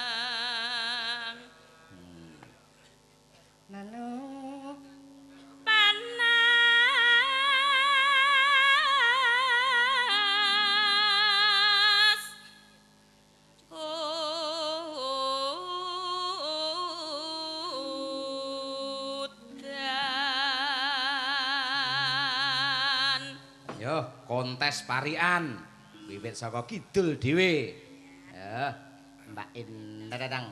Jenang. Nanu Panas udan. Yo, kontes parian. Wiwit saka kidul dhewe. Ya, Mbak Indadang.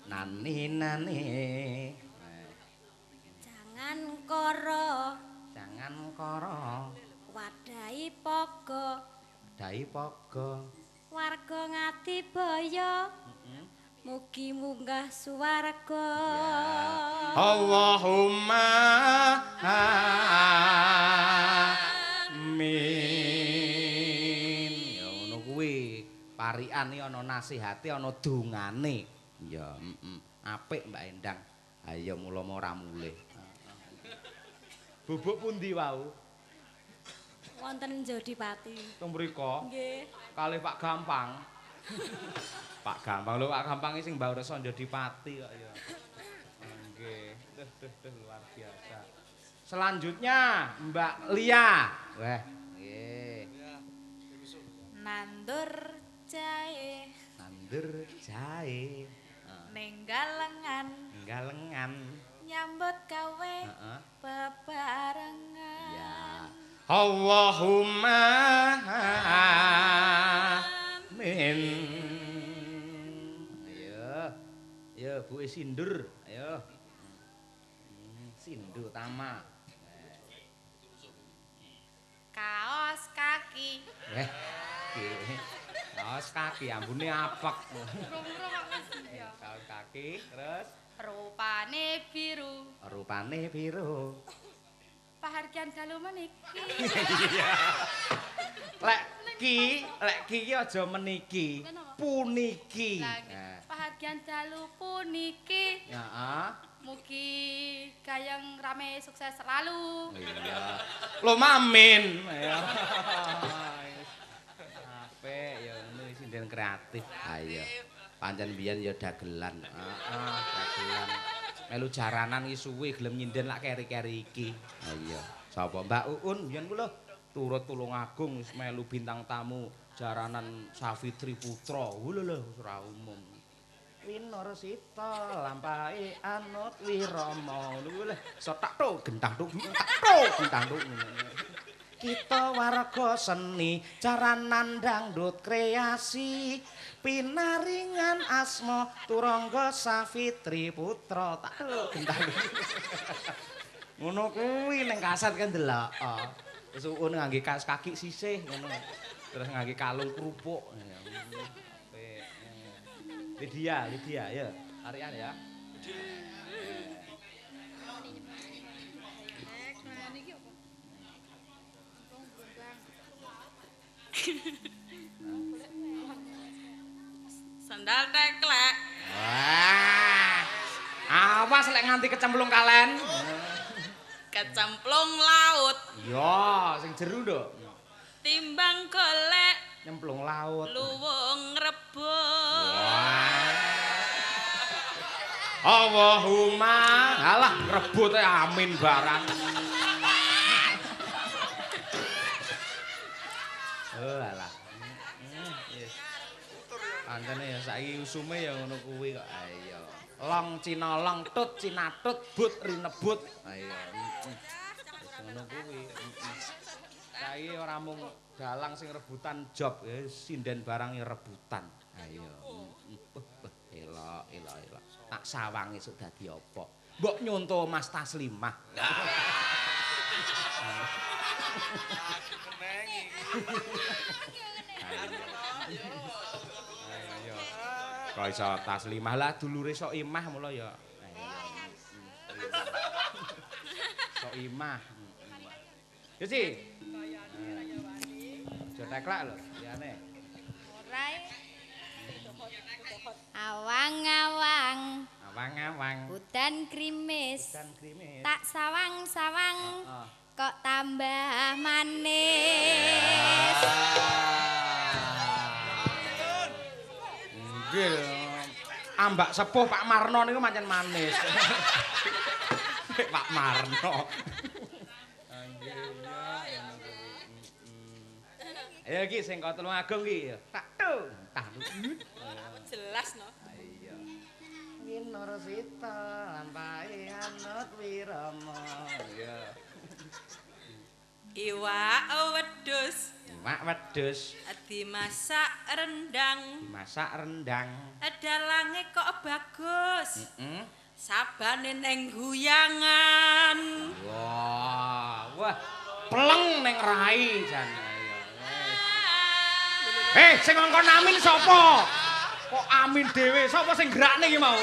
Nani nani. Jangan koro Jangan koro wadahi pogo dai pogo. warga Ngadibaya mugi munggah suwarga. Allahumma amin. Ya ngono kuwi. Parikan iki ana nasihate, ana dongane. Ya, heeh. Apik Mbak Endang. Ayo mula ora mulih. Bubuk pundi wau? Wonten Jodipati. Teng mriko Nggih. kalih Pak Gampang. Pak Gampang lho, Pak Gampang iki sing mbau resa Jodipati kok ya. Nggih, duh duh duh luar biasa. Selanjutnya Mbak Lia. Wah, nggih. Nandur jahe Nandur jahe. ning galengan Galengan. nyambut gawe Heeh. bebarengan. Ya. Allahumma amin. Ayo. Ayo Bu Sindur, ayo. Sindu Tama. Kaos kaki. Kaos kaki ambune apek. Kaos kaki terus Rupane biru. rupane biru. Pahargyan dalu meniki. Lek ki, lek ki iki aja meniki. Puniki. Lah, pahargyan dalu puniki. Heeh. Mugi gayeng rame sukses selalu. Iya. Lo mamin. Ya. Apik ya ngono sinden kreatif. Ayo. Pancen biyen ya dagelan. Heeh, dagelan. Melu jaranan iki suwe gelem nyinden lak keri-keri iki. Ayo. Sapa Mbak Uun biyen ku lho turut Tulungagung wis melu bintang tamu jaranan Safitri Putra. Lho lho wis ora umum. Winarsita lampahe anut wirama. Ngono kuwi lho. So tak tok gentang tok tak tok gentang tok. Kita warga seni jaranan dangdut kreasi pinaringan asma Turangga Safitri Putra. Tak tok gentang. Ngono kuwi ning kaset kan delok. Wis uun ngangge kaos kaki sisih ngono. Terus ngangge kalung kerupuk. Apik. Lydia, Lydia, ya. Tarian ya. Sandal teklek. Wah. Awas lek nganti kecemplung kalen. Kecemplung laut. Iya, sing jeru, Nduk. Timbang golek Nyemplung laut. luwung rebut. Wah. Allahumma, alah rebut ae amin barang. Oh alah. Yes. Pancene ya saiki usume ya ngono kuwi kok. Ayo. Long Cina long tut Cina tut but rinebut. Ayo. Wis ngono kuwi. Saiki ora mung dalang sing rebutan job, ya sinden barang ya rebutan. Ayo. Elok, elok, elok. Tak sawang esuk dadi apa? Mbok nyonto Mas Taslimah. Ayo. Kok iso Taslimah lah dulure sok imah mula ya. Ayo. Sok imah. Ya sih. Aja teklek lho, liyane. Awang-awang Awang-awang. udan grimis Udan grimis. tak sawang-sawang Heeh. Kok tambah manis. Nggih. Ambak sepuh Pak Marno niku pancen manis. Pak Marno. Ayo iki sing kok Tulungagung iki. Tak tung. Tah. Jelas no. Iya. Winur sita lampahe anut wirama. Iya. Iwak wedhus Iwak wedhus dimasak rendang. Dimasak rendang. Dalange kok bagus. Heeh. Sabane neng guyangan. Wah, wah. Pleng neng rai jan. Sing ngongkon amin sapa? Kok amin dhewe? Sapa sing gerakne iki mau?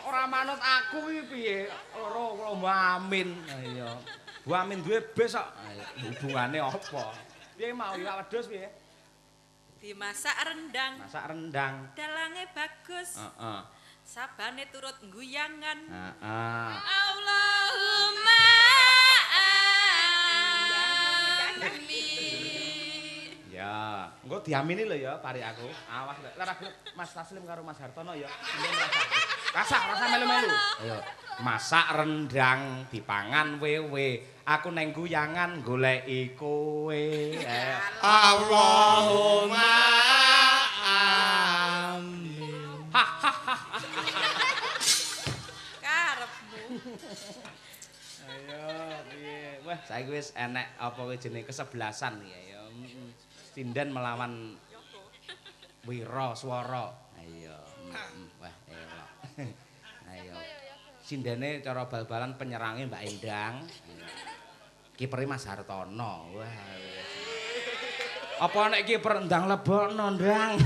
Ora manut aku iki piye? Loro lomba amin. Iya. Bu Amin duwe bis kok. Hubungane apa? Piye mau iwak wedhus piye? Dimasak rendang. Masak rendang. Dalange bagus. Heeh. Sabane turut guyangan. Heeh. Allahumma amin. Ya, engko diamini lho ya pari aku. Awas lek ora Mas Taslim karo Mas Hartono ya. Rasa rasa melu-melu. Ayo, masak rendang dipangan wewe. Aku neng guyangan goleki kowe. Allahumma amin. Karepmu. Ayo, piye? Wah, saiki wis enek apa kuwi jenenge kesebelasan iki ya. Sinden melawan Wira Swara. Ayo. Wah, elok. Ayo. Sindene cara bal-balan penyerange Mbak Endang. Kipere Mas Hartono. Wah. Apa nek kiper ndang lebokno, Ndang?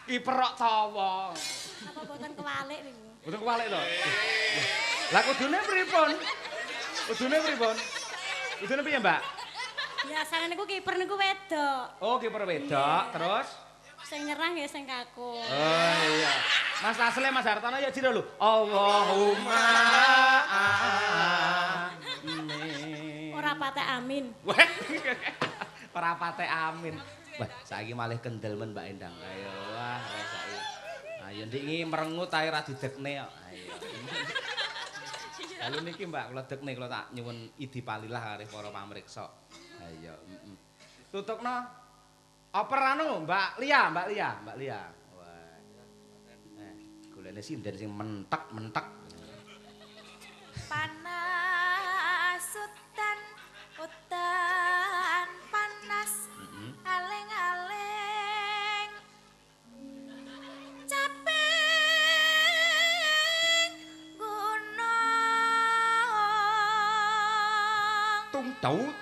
Kiper kok tawa. Apa boten kewalik niku? Boten kewalik to? Lah kudune pripun? Kudune pripun? Kudune piye, Mbak? Biasane niku kiper niku wedok. Oh, kiper wedok, terus sing nyerang ya sing kaku. Oh iya. Mas Asle Mas Hartono ya jiro lho. Allahumma amin. Ora patek amin. Wah. Ora patek amin. Wah, saiki malih kendel men Mbak Endang. Ayo wah saiki. Ayo ndik iki merengut ae ra didekne kok. Ayo. Lalu niki Mbak kula dekne kula tak nyuwun idi palilah kalih para pamriksa. Ayo, heeh. Tutukno oper anu Mbak Lia, Mbak Lia, Mbak Lia. Wah. Golekne sinden sing mentek-mentek. Panas udan, udan panas. Aling-aling. Caping gunung. Tung daut.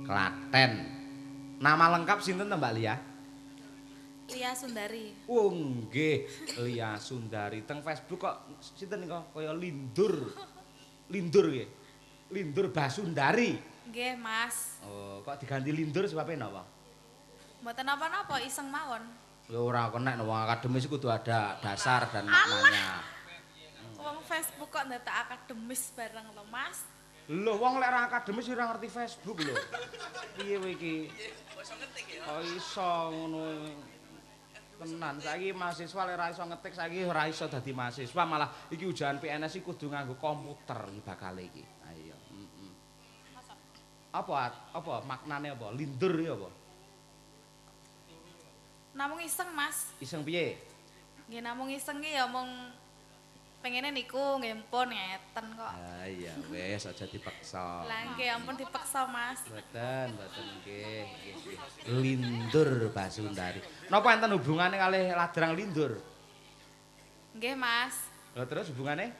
Klaten. Nama lengkap sinten to Mbak Lia? Lia Sundari. Oh nggih, Lia Sundari. Teng Facebook kok sinten nika kaya Lindur. Lindur nggih. Lindur Basundari. Nggih, Mas. Oh, kok diganti Lindur sebabnya napa? Mboten napa-napa, iseng mawon. Lho ora kena wong akademis kudu ada dasar dan maknanya. Wong Facebook kok ndadak akademis bareng to, Mas. Lho wong lek ora akademis ora ngerti Facebook lho. Piye kowe iki? Iso ngetik ya. Kok iso ngono. Tenan saiki mahasiswa lek ora iso ngetik saiki ora iso dadi mahasiswa malah iki ujian PNS iki kudu nganggo komputer iki bakale iki. Ayo, heeh. Apa apa maknane apa? Lindur ya apa? Namung iseng, Mas. Iseng piye? Nggih namung iseng ki ya mung pengene niku nggih pun ngeten kok. Ah iya wis aja dipaksa. Lah nggih ampun dipaksa, Mas. Mboten, mboten nggih, nggih. Lindur Basundari. Napa enten hubungane kalih ladrang lindur? Nggih, Mas. Lha terus hubungane?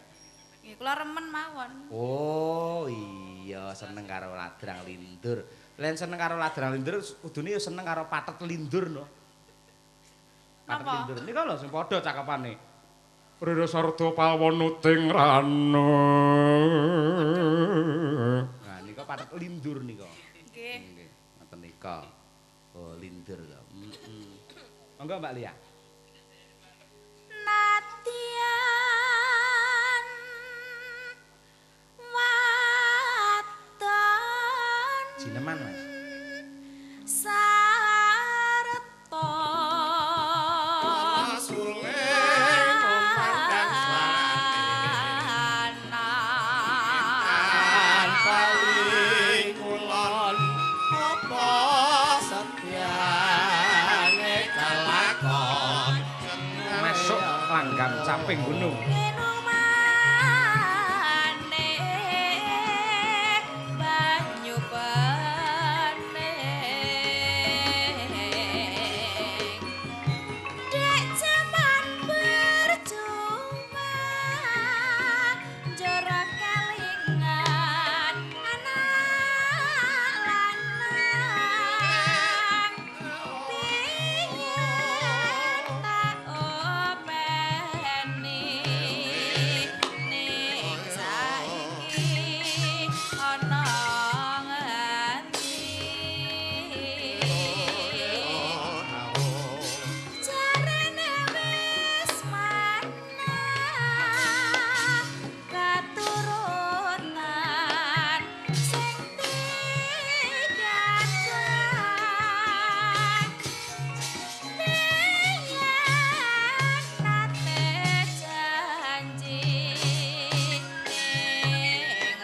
Nggih kula remen mawon. Oh iya, seneng karo ladrang lindur. Len seneng karo ladrang lindur kudune ya seneng karo patet lindur no. Patet lindur. Nika lho sing padha cakepane. Rira sarda pawono ting rana. Monggo Mbak Lia. Natian wadon Jineman, Mas. Sarta Suling memandang suarane. Anak Paling kulon apa setyane kelakon. Masuk langgam caping gunung. Minumane banyu bening. Dek jaman percuma njoro kelingan anak lanang. Piye tak openi ning saiki ana ngendi. Jarene wis manah katurunan sing tigadan. Biyen nate janji ning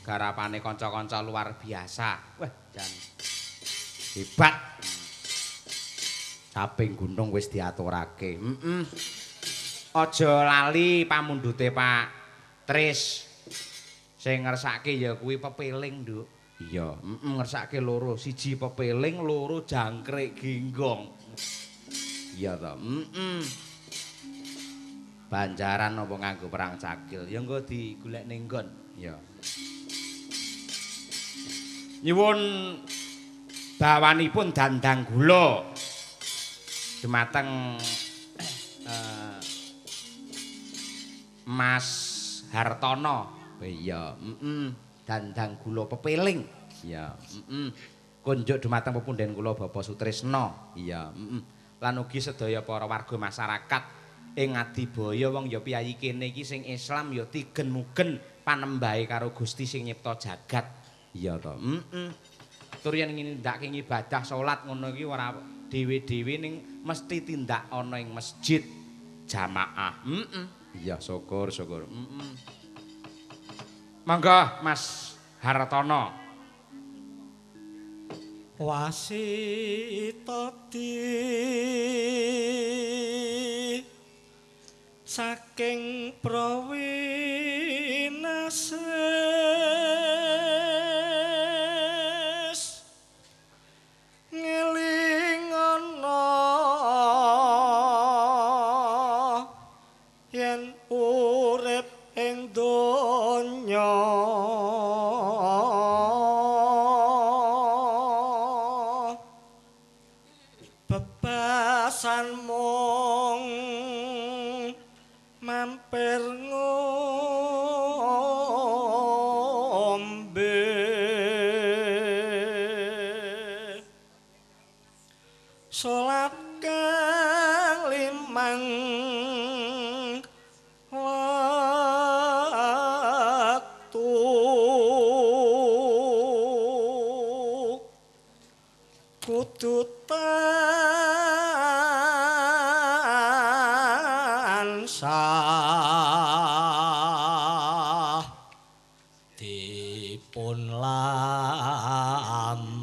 Garapane kanca-kanca luar biasa. Wah, jan hebat. Caping gunung wis diaturake. Heeh. Aja lali pamundhute Pak Tris. Sing ngersake ya kuwi pepeling, Nduk. Iya, heeh, ngersake loro, siji pepeling, loro jangkrik genggong. Iya to, heeh. Banjaran apa nganggo perang cakil, ya engko digolekne nggon. Iya. Nyuwun bawanipun dandang gula dumateng Mas Hartono. Iya, heeh. Dandang gula pepeling. Iya, heeh. Kunjuk dumateng pepunden kula Bapak Sutrisno. Iya, heeh. Lan ugi sedaya para warga masyarakat ing Adibaya wong ya piyayi kene iki sing Islam ya tigen-mugen panembahe karo Gusti sing nyipta jagat. Iya to. Heeh. Tur yen nindakake ibadah salat ngono iki ora dhewe-dhewe ning mesti tindak ana ing masjid jamaah. Heeh. Iya, syukur syukur. Heeh. Monggo Mas Hartono. Wasitati saking prawinases ngelingono yen urip ing donya bebasan mung mampir ngombe salat kang limang waktu kudu tansah dipun lampahi.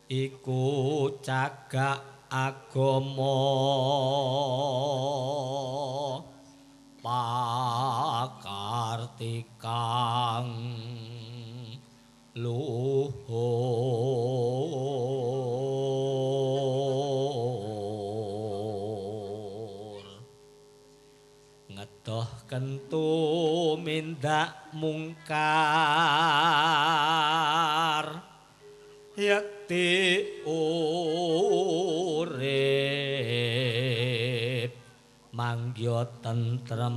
Iku cagak agama pakartikang luhur ngedoh kentu mindak mungkar yekti urip mangya tentrem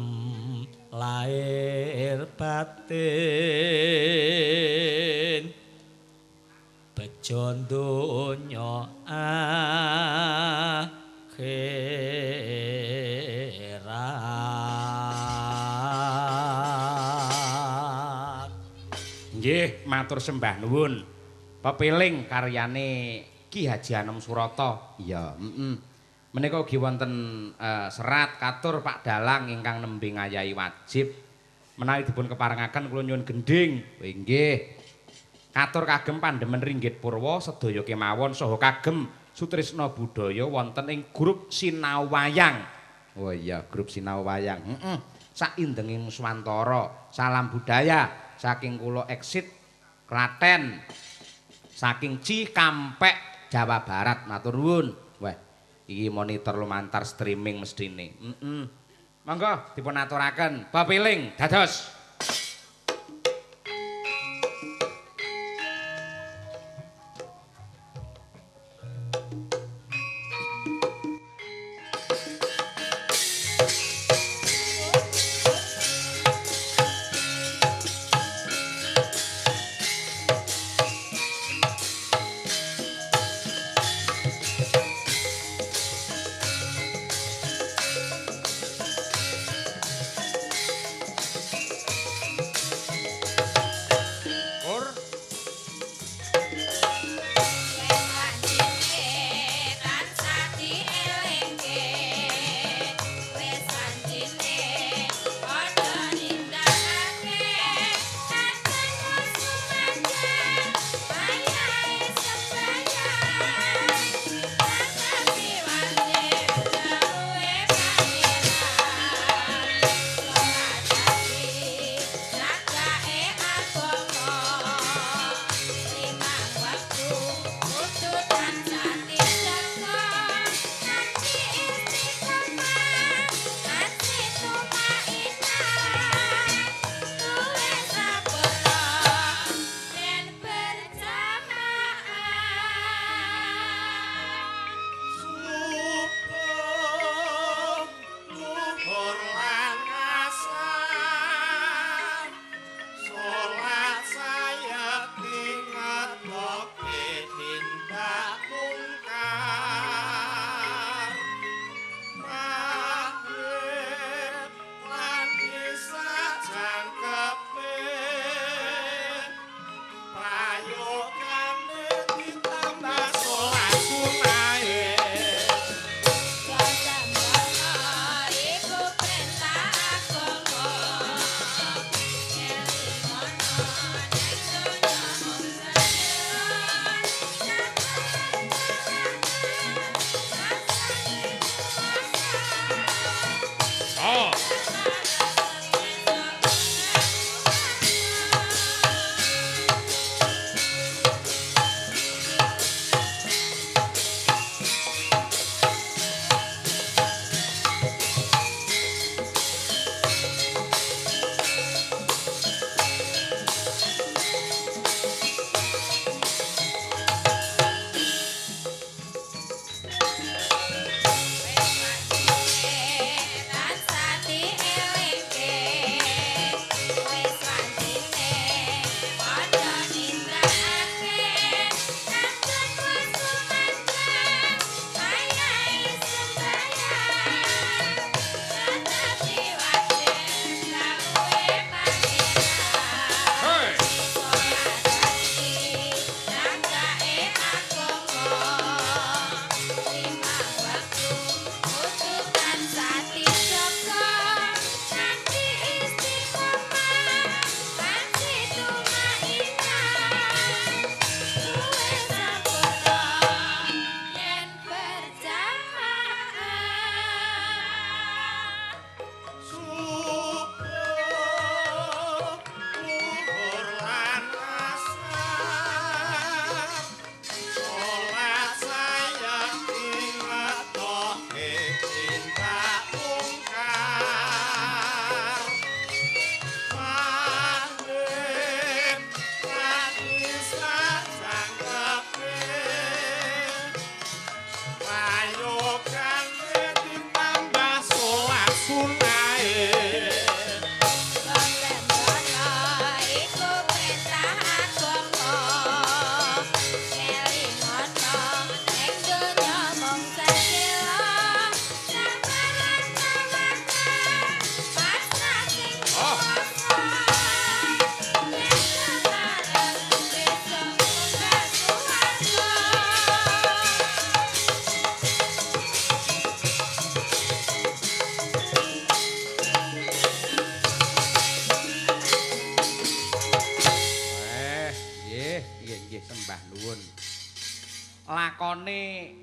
lahir batin bejo donya akhirat. Nggih, matur sembah nuwun. Pepeling karyane Ki Haji Anom Surata. Iya, heeh. Menika ugi wonten serat katur Pak Dalang ingkang nembe ngayahi wajib. Menawi dipun keparengaken kula nyuwun gendhing. Nggih. Katur kagem pandemen ringgit purwa sedaya kemawon saha kagem sutrisna budaya wonten ing grup Sinau Wayang. Oh iya, grup Sinau Wayang. Heeh. Saindenging Swantara. Salam budaya saking kula Exit Klaten. Saking Cikampek Jawa Barat. Matur nuwun. Wah, iki monitor lumantar streaming mestine. Heeh. Monggo dipun aturaken. Pepiling dados.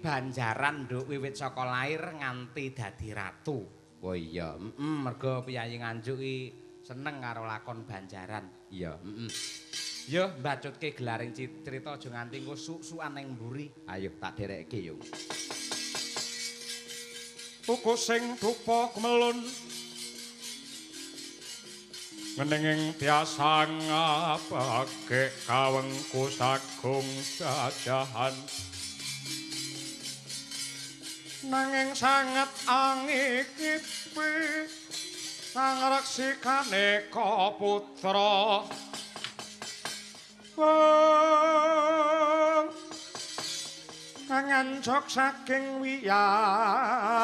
Banjaran nduk wiwit saka lair nganti dadi ratu. Oh iya, mergo piyayi Nganjuk iki seneng karo lakon Banjaran. Iya, Yo mbacutke gelaring crita aja nganti engko suk-sukan ning mburi. Ayo tak derekke yo. Tuku sing dupa gumelun ngeninging tiasa ngapake kawengku sagung jajahan nanging sanget angikipi sang reksi kaneka putra kang anjok saking wiyadi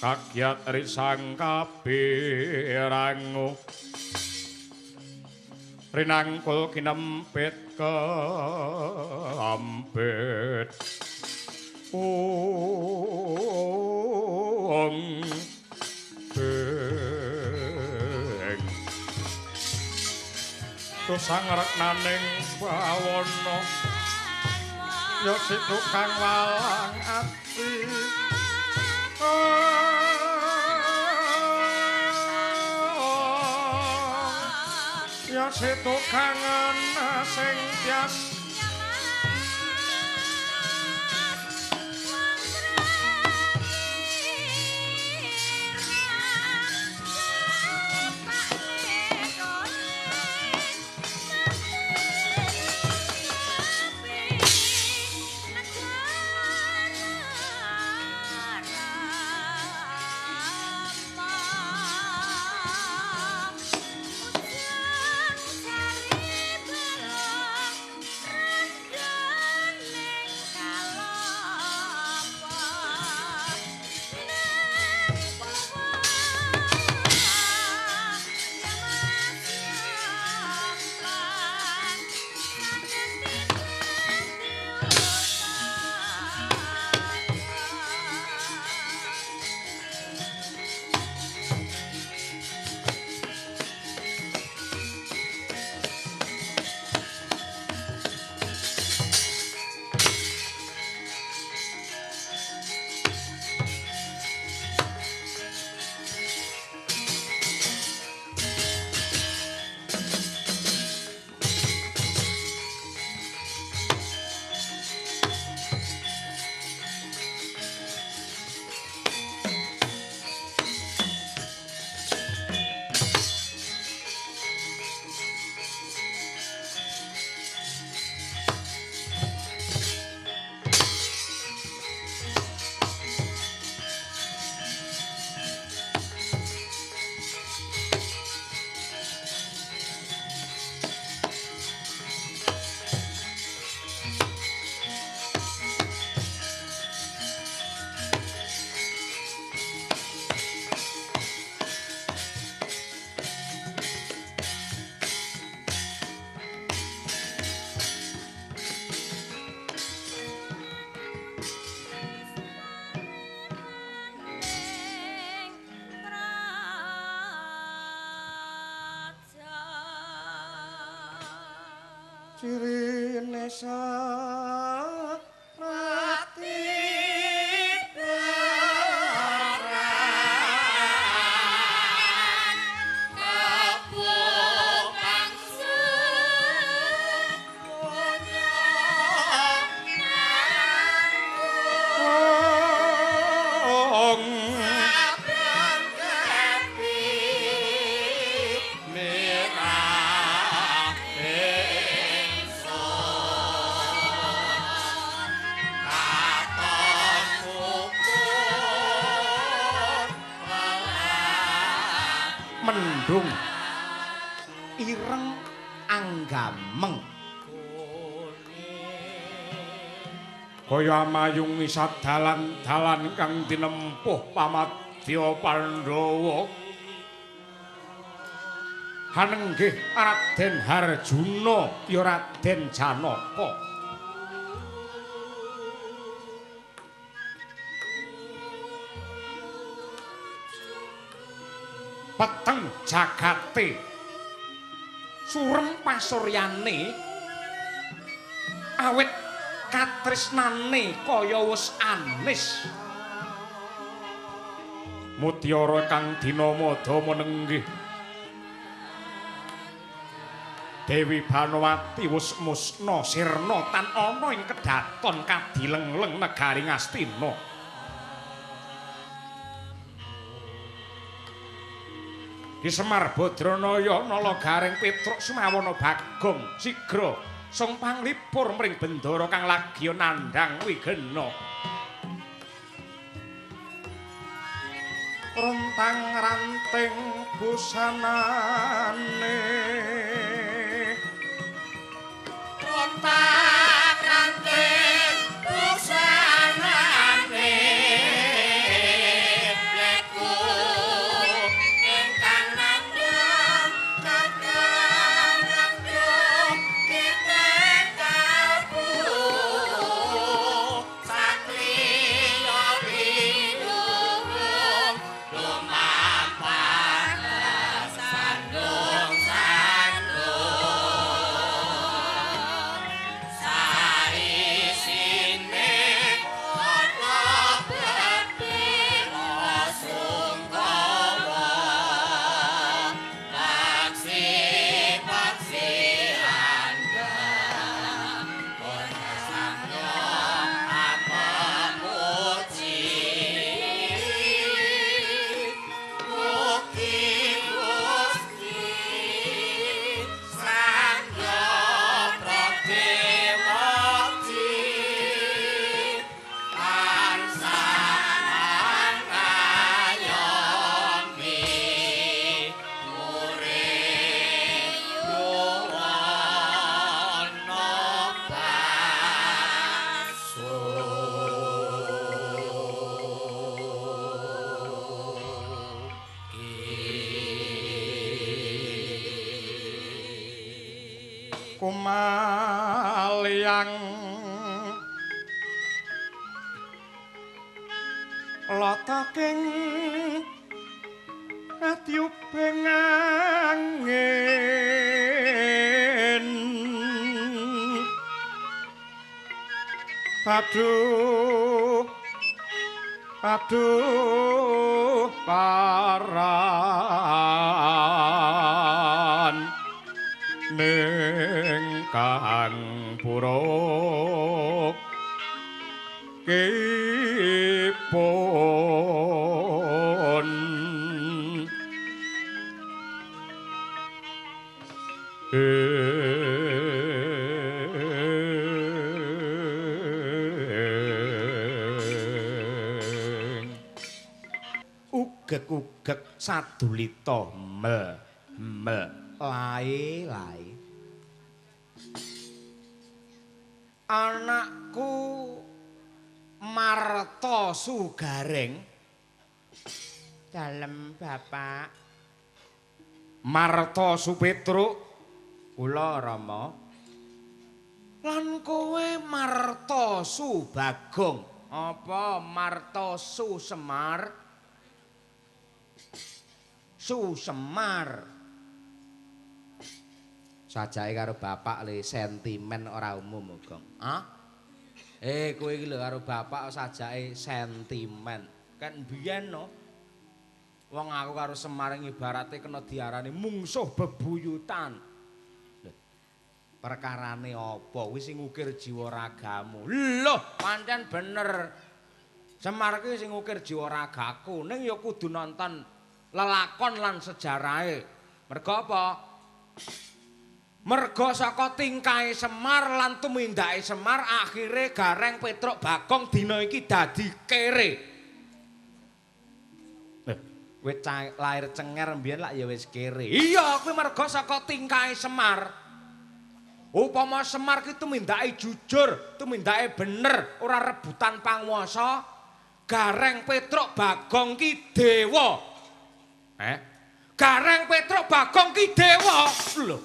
kagyat risang kapirangu rinangkul kinempit kempit ung beng tusang reknaning bawana ya si tukang walang ati ya si tukang sing tias Cirine rati baran kabuk pangsut donya nanggung saben kepi merah Mendung ireng anggameng kaya mayung sadalan-dalan kang dinempuh pamadya Pandhawa. Hanenggih Raden Harjuna ya Raden Janaka. Peteng jagate surem pasuryane awit Katresnane kaya wis anis. Mutiara kang dinama-dama nenggih Dewi Banowati wis musna sirna tan ana ing kedaton kadilengleng negari Ngastina. Ki Semar Badranaya Nala Gareng Petruk Sumawana Bagong sigra sung panglipur mring bendara kang lagi nandhang wigena. Rontang ranting busanane, rontang ranting busanane, leku ingkang nandhang kakang rangdung kene kalbu satriya pinuwun lumampah sandung sandung saisine ana bebira sungkawa paksi paksi anda samya apamuji mugi Gusti Sang Hyang Pradewati tansah ngayomi murid yuwana baso. Kumalyang lataking atyuping angin aduh aduh paran ning kang puruk kipun. Ugek-ugek sadulita mel mel lae lae. Anakku Marta Sugareng. Dalem Bapak. Marta Supetruk kula Rama. Lan kowe Marta Subagong. Apa Marta Susemar? Susemar. Sajake karo bapak le sentimen ora umum, Gong. Hah? Kowe iki lho karo bapak sajake sentimen. Kan biyen no. Wong aku karo Semar ibarate kena diarani mungsuh bebuyutan. Lho, perkarane apa? Kuwi sing ngukir jiwa ragamu. Lho, pancen bener. Semar kuwi sing ngukir jiwa ragaku, ning ya kudu nonton lelakon lan sejarahe. Mergo apa? Mergo saka tingkahe Semar lan tumindake Semar akhire Gareng Petruk Bagong dina iki dadi kere. Kowe lahir cenger mbiyen lak ya wis kere. Iya, kuwi mergo saka tingkahe Semar. Upama Semar ki tumindake jujur, tumindake bener, ora rebutan panguwasa, Gareng Petruk Bagong ki dewa. Gareng Petruk Bagong ki dewa. Lho.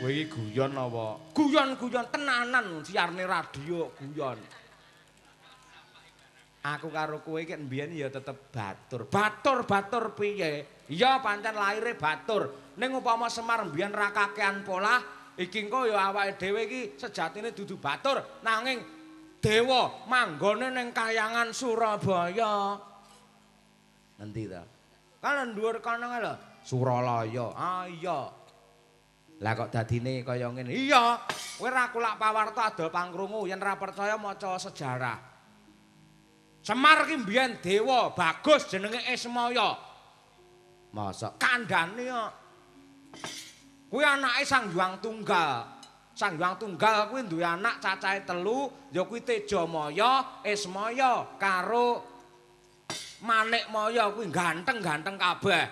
Kowe iki guyon apa? Guyon-guyon tenanan siarne radio guyon. Aku karo kowe iki mbiyen ya tetep batur. Batur-batur piye? Iya pancen laire batur. Ning upama Semar mbiyen ra kakean polah, iki engko ya awake dhewe iki sejatine dudu batur, nanging dewa manggone ning kayangan Surabaya. Ngendi ta? Kan dhuwur kono kae lho, Suralaya. Ah iya. Lah kok dadine kaya ngene? Iya, kowe ra kulak pawarta adol pangkrungu yen ra percaya maca sejarah. Semar ki mbiyen dewa bagus jenenge Ismaya. Mosok kandhane kok. Kuwi anake Sang Hyang Tunggal. Sang Hyang Tunggal kuwi duwe anak cacahe 3, ya kuwi Tejamaya, Ismaya karo Manikmaya kuwi ganteng-ganteng kabeh.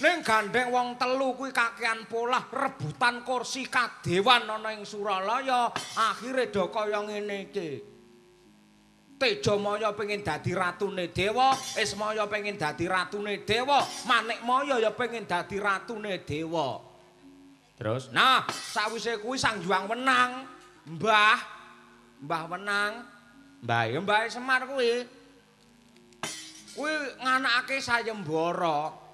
Ning gandeng wong telu kuwi kakean polah rebutan kursi kadewan ana ing Suralaya, akhire do kaya ngene iki. Tejamaya pengen dadi ratune dewa, Ismaya pengen dadi ratune dewa, Manikmaya ya pengen dadi ratune dewa. Terus, nah, sawise kuwi Sang Hyang Wenang, Mbah Wenang, Mbah Semar kuwi. Kuwi nganakake sayembara.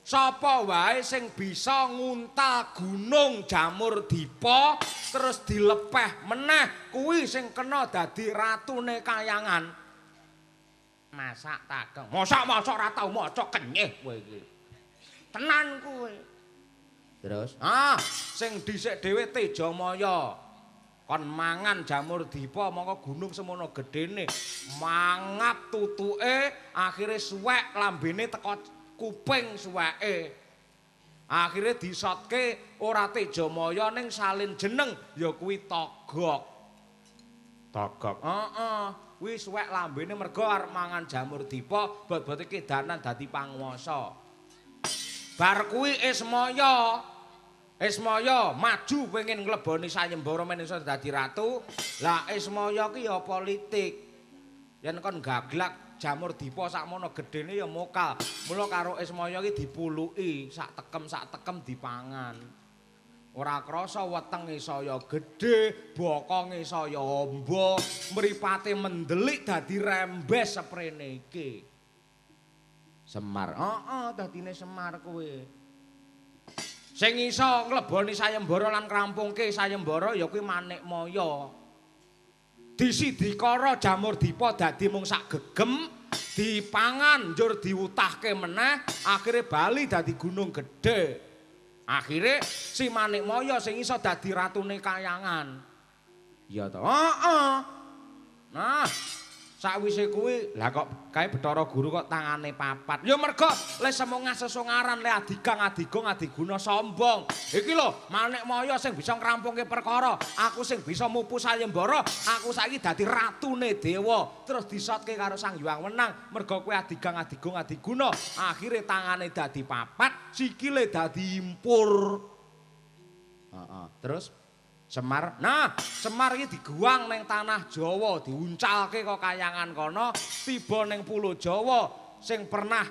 Sapa wae sing bisa nguntal gunung Jamur Dipa terus dilepeh meneh kuwi sing kena dadi ratune kayangan. Masak takeng. Masak-masak ora tau maca kenyih kowe iki. Tenan kowe. Terus, ah, sing dhisik dhewe Tejamaya kon mangan Jamur Dipa mongko gunung semono gedene mangap tutuke akhire suwek lambene teko kuping suweke. Akhire disotke ora Tejamaya ning salin jeneng ya kuwi Togok. Togok. Heeh, kuwi suwek lambene mergo arep mangan Jamur Dipa bot-bote kedanan dadi panguwasa. Bar kuwi Ismaya. Ismaya maju pengen ngleboni sayembara men iso dadi ratu. Lah Ismaya ki ya politik. Yen kon gaglak Jamur Dipa sakmono gedene ya mokal. Mula karo Ismaya ki dipuluki, sak tekem dipangan. Ora krasa wetenge saya gedhe, bokonge saya amba, mripate mendelik dadi rembes seprene iki. Semar. Heeh, dadine Semar kuwi. Sing iso ngleboni sayembara lan ngrampungke sayembara ya kuwi Manikmaya. Disidikara Jamur Dipa dadi mung sak gegem, dipangan njur diwutahke meneh, akhire bali dadi gunung gedhe. Akhire si Manikmaya sing iso dadi ratune kayangan. Iya to? Heeh. Nah, sakwise kuwi, lah kok kae Bathara Guru kok tangane papat. Ya mergo le semongah sesongaran le adigang adigong adiguna sombong. Iki lho Manikmaya sing bisa ngrampungke perkara, aku sing bisa mupu sayembara, aku saiki dadi ratune dewa. Terus disotke karo Sang Hyang Wenang, mergo kowe adigang adigong adiguna, akhire tangane dadi papat, sikile dadi impur. Heeh, terus Semar. Nah, Semar iki diguang ning tanah Jawa, diuncalke kok kayangan kono, tiba ning Pulo Jawa sing pernah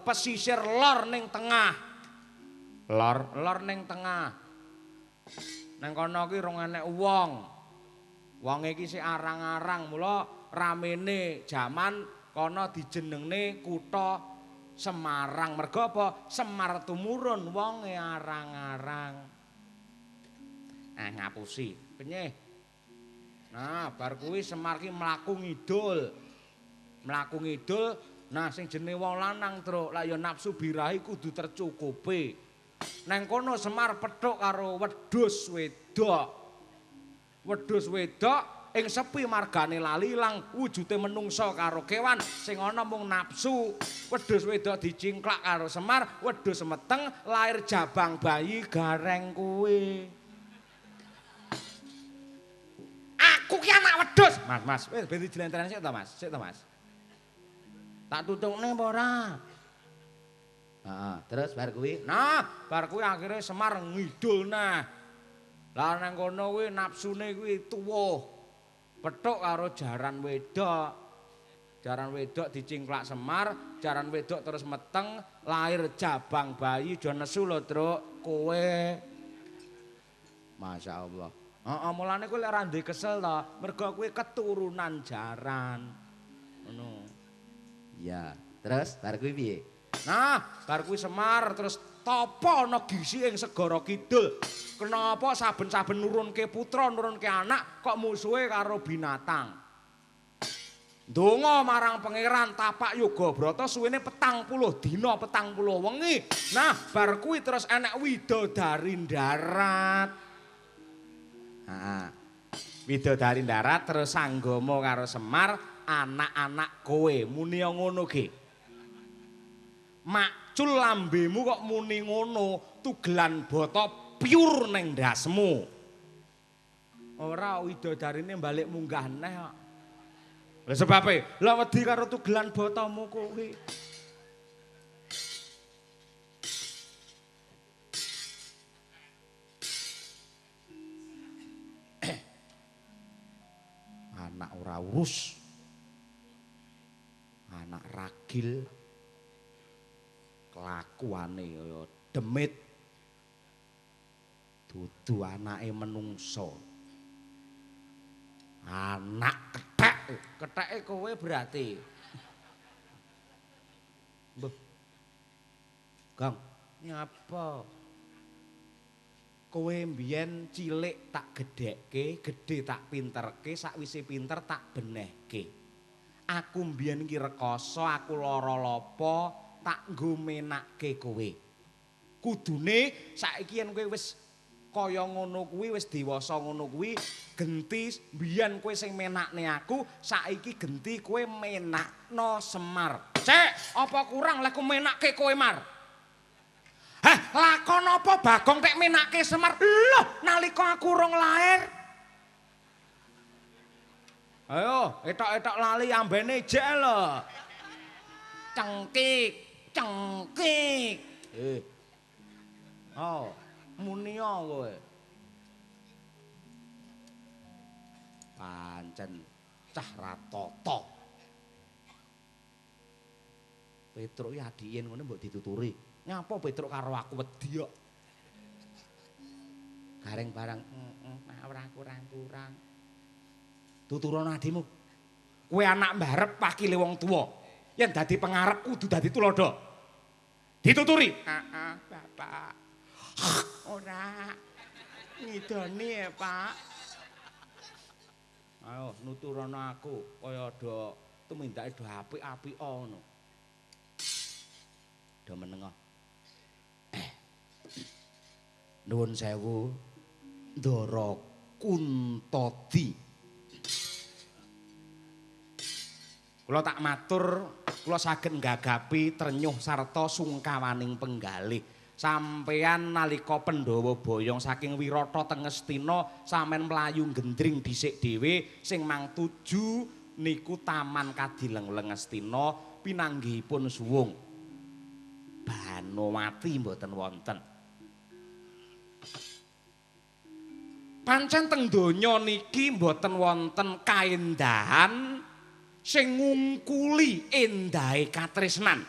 pesisir lor ning tengah. Lor, lor ning tengah. Ning kono ki rong enek wong. Wong iki sik arang-arang, mula ramene jaman kono dijenengne kutha Semarang. Mergo apa? Semar tumurun wonge arang-arang. Ah ngapusi, penyeh. Nah, bar kuwi Semar ki mlaku ngidul. Mlaku ngidul, nah sing jenenge wong lanang, Truk, lak ya nafsu birahi kudu tercukupi. Neng kono Semar pethuk karo wedhus wedok. Wedhus wedok ing sepi margane lali ilang wujude menungsa karo kewan sing ana mung nafsu. Wedhus wedok dicingklak karo Semar, wedhus meteng lair jabang bayi gareng kuwi. Aku ki anak wedhus. Mas, Mas, wis ben dijlentren sik to, Mas? Sik to, Mas. Tak tutukne apa ora? Heeh, terus bar kuwi. Nah, bar kuwi akhire Semar ngidul nah. Lah nang kono kuwi nafsune kuwi tuwuh. Pethuk karo jaran wedok. Jaran wedok dicingklak Semar, jaran wedok terus meteng, lahir jabang bayi. Aja nesu lho, Truk, kowe. Masya Allah. Heeh, mulane kowe lek ora duwe kesel to, mergo kowe keturunan jaran. Ngono. Iya. Terus bar kuwi piye? Nah, bar kuwi Semar terus tapa ana gisi ing segara kidul. Kenapa saben-saben nurunke putra, nurunke anak kok musuhe karo binatang? Ndonga marang pangeran tapak yoga brata suwene 40 dina 40 wengi. Nah, bar kuwi terus enek widodari ndarat. Heeh. Widodari ndarat terus sanggama karo Semar, anak-anak kowe muni ngono ge. Makcul lambemu kok muni ngono, tugelan bata pyur ning ndasmu. Ora widodarine balik munggah neh kok. Lha sebabe, lah wedi karo tugelan batamu kuwi. Anak ora urus. Anak ragil. Kelakuane kaya demit. Dudu anake menungso. Anak kethek, ketheke kowe berarti. Mbah. Gong, nyapa? Kowe mbiyen cilik tak gedhekke, gedhe tak pinterke, sakwise pinter tak benehke. Aku mbiyen iki rekoso, aku lara lapa, tak nggo menakke kowe. Kudune saiki yen kowe wis kaya ngono kuwi, wis dewasa ngono kuwi, genti mbiyen kowe sing menakne aku, saiki genti kowe menakno Semar. Cek, apa kurang lek ku menakke kowe, Mar? Hah, lakon apa Bagong tek menakke Semar? Loh, nalika aku urung lair. Ayo, etok-etok lali ambene jek lho. Cengkik, cengkik. Oh, munia kowe. Pancen cah ratata. Petruk iki adiyen ngene mbok dituturi. Nyapa Petruk karo aku wedi kok. Gareng barang ora kurang-kurang. Tuturono adimu. Kowe anak mbarep wakile wong tuwa. Yen dadi pengarep kudu dadi tuladha. Dituturi. Heeh, Bapak. Ora ngidoni ya, Pak. Ayo nuturono aku kaya do tumindake do apik-apik ngono. Do menengah. Nuwun sewu Ndara Kuntadi. Kula tak matur, kula saged nggagapi trenyuh sarta sungkawaning penggalih. Sampeyan nalika Pandhawa boyong saking Wirata teng Ngastina, sampeyan mlayu gendring dhisik dhewe sing mang tuju niku Taman Kadileng-leng Ngastina pinanggihipun suwung. Banowati mboten wonten. Pancen teng donya niki mboten wonten kaendahan sing ngungkuli endahe katresnan.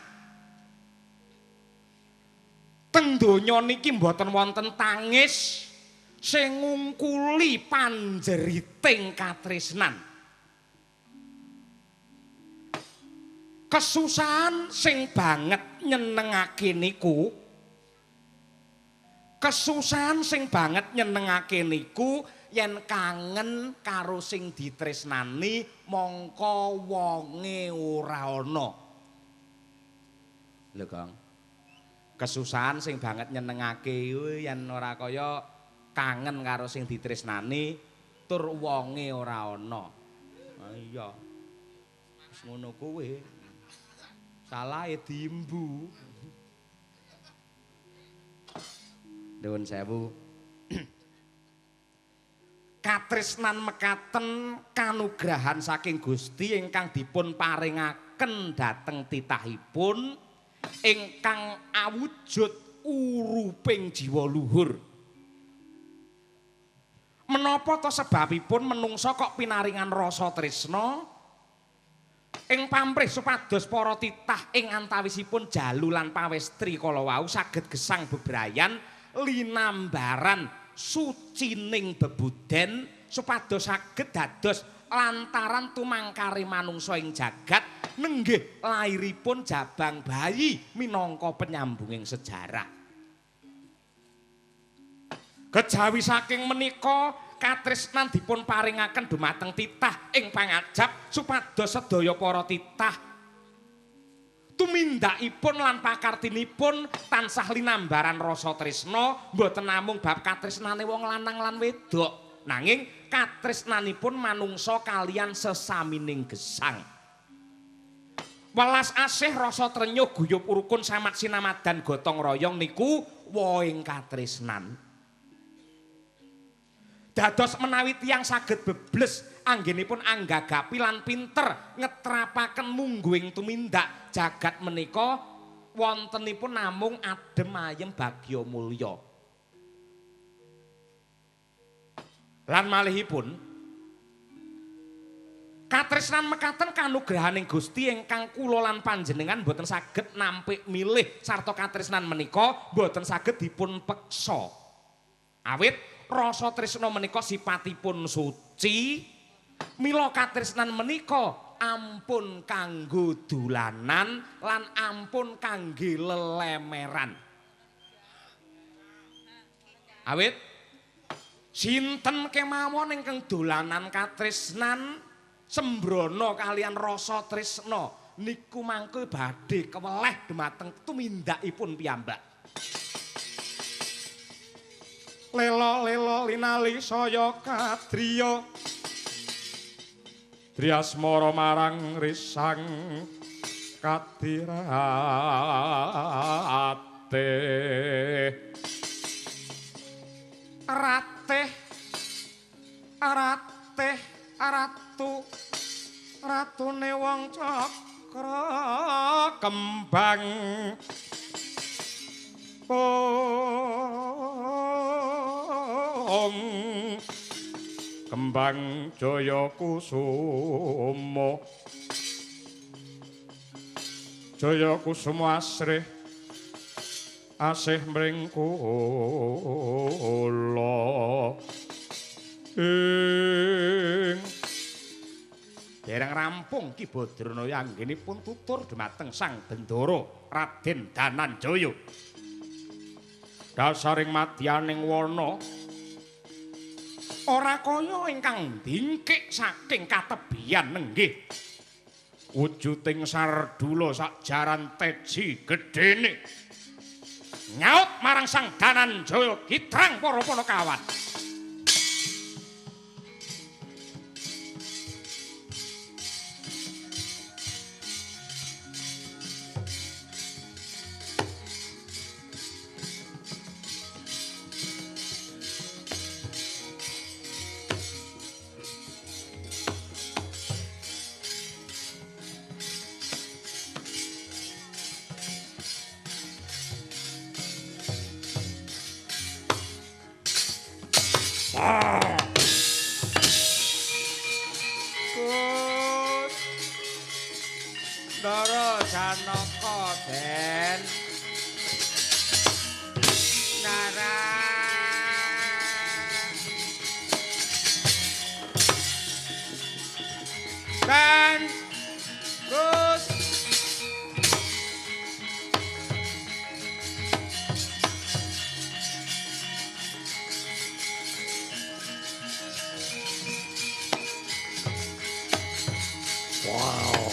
Teng donya niki mboten wonten tangis sing ngungkuli panjeriting katresnan. Kesusahan sing banget nyenengake niku, kesusahan sing banget nyenengake niku yen kangen karo sing ditresnani mongko wonge ora ana. Lho, Kang. Kesusahan sing banget nyenengake kuwi yen ora kaya kangen karo sing ditresnani tur wonge ora ana. Iya. Wis ngono kuwi. Salahe diimbu. Nuwun sewu. Katresnan mekaten kanugrahan saking Gusti ingkang dipun paringaken dhateng titahipun ingkang awujud uruping jiwa luhur. Menapa ta sebabipun menungsa kok pinaringan rasa tresna ing pamrih supados para titah ing antawisipun jalu lan pawestri kala wau saged gesang bebrayan linambaran sucining bebuden supados saged dados lantaran tumangkare manungsa ing jagat nenggih lairipun jabang bayi minangka penyambunging sejarah. Kejawi saking menika katresnan dipun paringaken dumateng titah ing pangajap supados sedaya para titah tumindakipun lan pakartinipun tansah linambaran rasa tresna mboten namung bab katresnane wong lanang lan wedok nanging katresnanipun manungsa kalian sesamining gesang. Welas asih rasa trenyuh guyub rukun samat sinamadan gotong royong niku wohing katresnan. Dados menawi tiyang saged bebles anggenipun anggagapi lan pinter ngetrapaken mungguing tumindak jagat menika wontenipun namung adem ayem bagya mulya. Lan malihipun katresnan mekaten kanugrahaning Gusti ingkang kula lan panjenengan boten saged nampik milih sarta katresnan menika boten saged dipun peksa. Awit rasa tresna menika sipatipun suci, mila katresnan menika ampun kanggo dolanan lan ampun kangge lelemeran. Awit sinten kemawon ingkang dolanan katresnan sembrono kalian rasa tresna niku mangke badhe keweleh dumateng tumindakipun piyambak. Lelo-lelo linali saya kadriya Triasmara marang risang kadirate. Ratih ratih ratu ratune wong cakra kembang pong kembang jaya kusuma jaya kusuma asrih asih mring kula ing. Dereng rampung Ki Badranaya anggenipun tutur dumateng Sang Bendara Raden Dananjaya. Dasaring madyaning wana ora kaya ingkang dingkik saking katebian nenggih. Wujuding sardula sakjaran teji gedene. Nyaut marang Sang Dananjaya kitrang para panakawan. Ndara Janaka Den Nara Ben Gus Wow.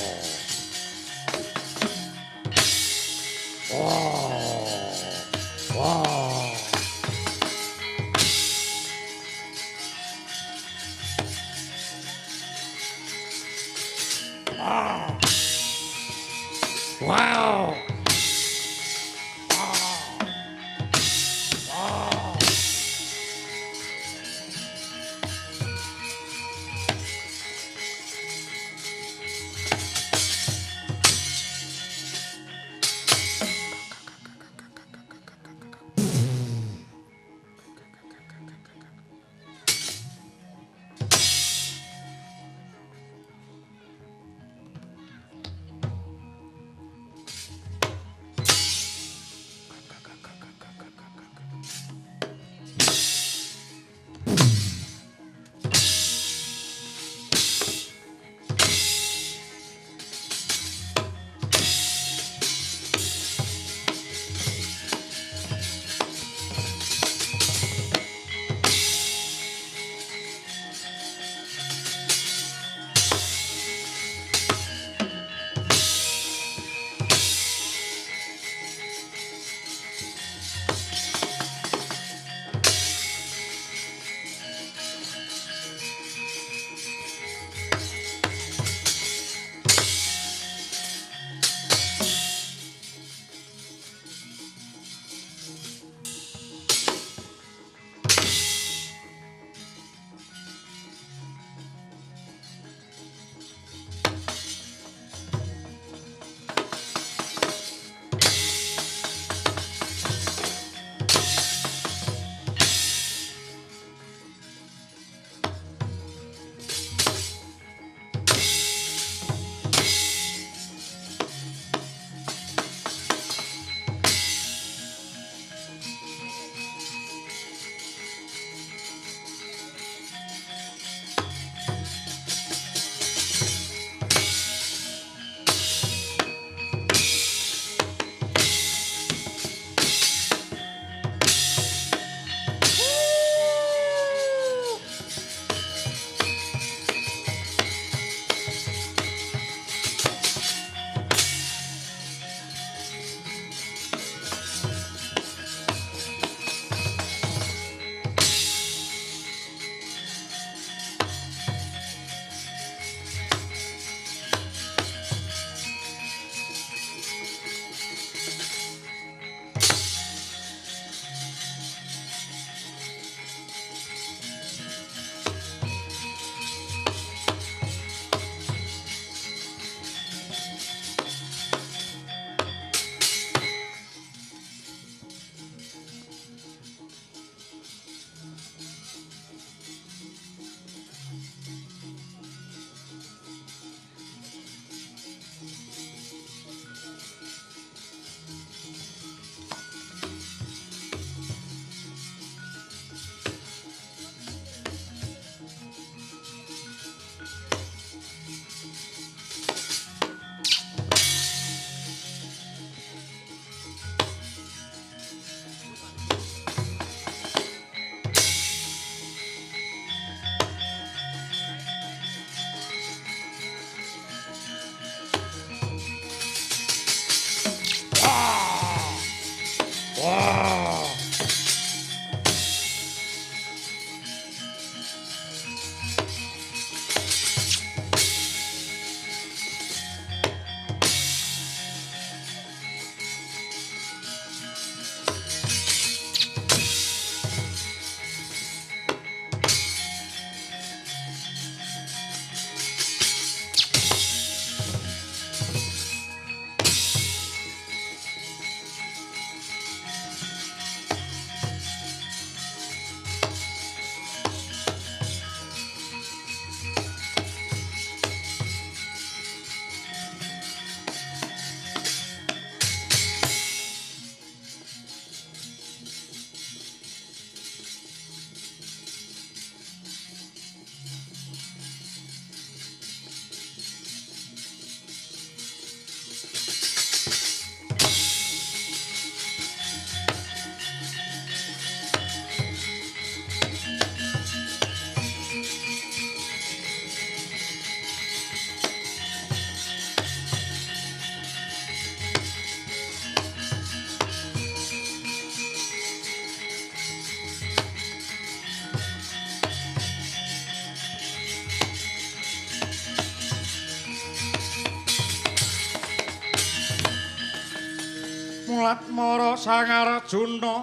Mulat mara Sang Arjuna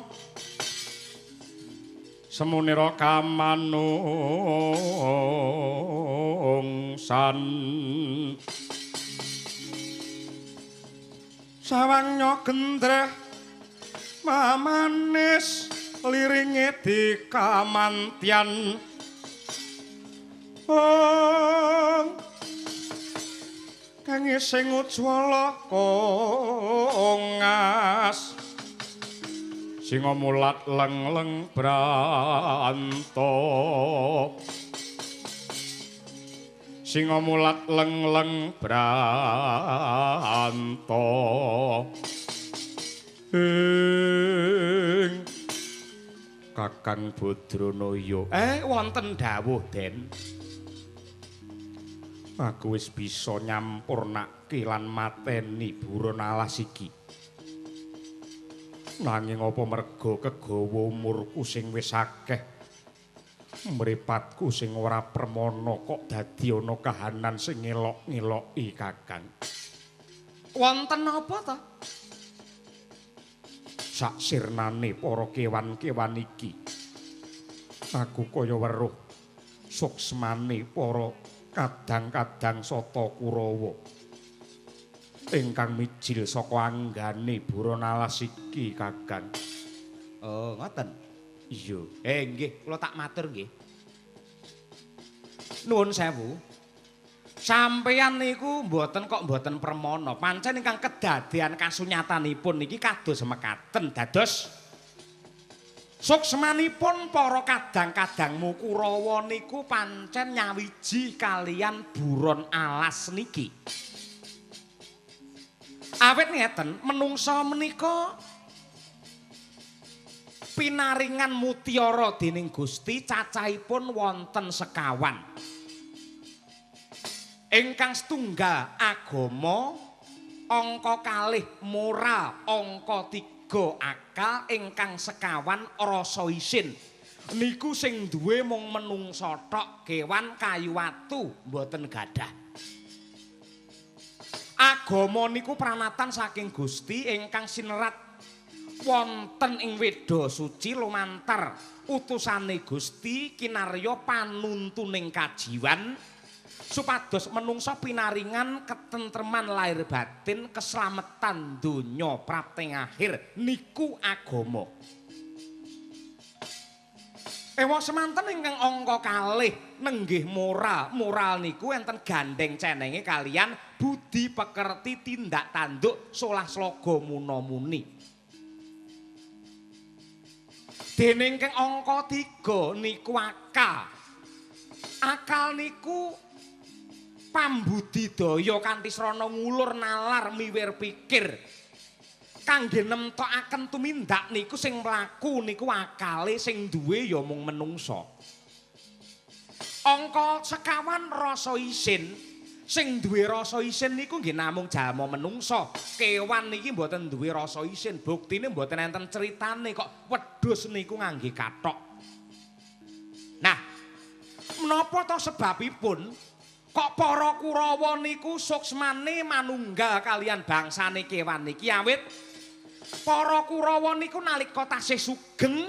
semunira kamanungsan sawangnya gendreh mamanis liringe dikamantyan ong kang sing ujwala kongas singa mulat leng-leng branto singa mulat leng-leng branto ing Kakang Badranaya wonten dawuh Den. Aku wis bisa nyampurnake lan mateni buron alas iki. Nanging apa merga kegawa umurku sing wis akeh, mripatku sing ora permana kok dadi ana kahanan sing ngelok-ngeloki Kakang. Wonten apa ta? Saksirnane para kewan-kewan iki, aku kaya weruh suksmane para kadang-kadang sata Kurawa ingkang mijil saka anggane buron alas iki Kakang. Oh, ngoten. Iya. Nggih, kula tak matur nggih. Nuwun sewu. Sampeyan niku mboten kok mboten permana. Pancen ingkang kedadean kasunyatanipun niki kados mekaten dados suksmanipun para kadang-kadangmu Kurawa niku pancen nyawiji kalian buron alas niki. Awit ngeten, menungsa menika pinaringan mutiara dening Gusti cacahipun wonten sekawan. Ingkang setunggal agama, angka kalih moral, angka 3 akal, ingkang sekawan rasa isin. Niku sing duwe mung menungsa tok, kewan kayu watu mboten gadah. Agama niku pranatan saking Gusti ingkang sinerat wonten ing Weda Suci lumantar utusane Gusti kinarya panuntuning kajiwan supados menungsa pinaringan ketentreman lahir batin, keslametan donya prapting akhir niku agama. Ewa semanten ingkang angka kalih nenggih moral. Moral niku enten gandeng cenenge kalian budi pekerti tindak tanduk solah sloga muna-muni. Dene ingkang angka 3 niku akal. Akal niku pambudidaya kanthi srana ngulur nalar miwir pikir. Kangge nemtokaken tumindak niku sing mlaku niku akale sing duwe ya mung menungsa. Angka sekawan rasa isin, sing duwe rasa isin niku nggih namung jalma menungsa. Kewan niki mboten duwe rasa isin, buktine mboten enten critane kok wedhus niku ngangge kathok. Nah, menapa to sebabipun kok para Kurawa niku suksmane manunggal kalian bangsane kewan niki? Awit para Kurawa niku nalika tasih sugeng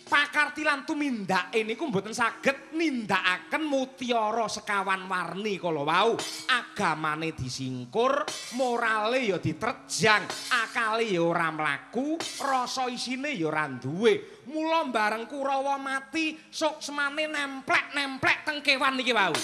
pakarti lan tumindake niku mboten saged nindakaken mutiara sekawan warni kala wau. Agamane disingkur, morale ya diterjang, akale ya ora mlaku, rasa isine ya ora duwe. Mula bareng Kurawa mati suksmane nemplek-nemplek teng kewan niki wau.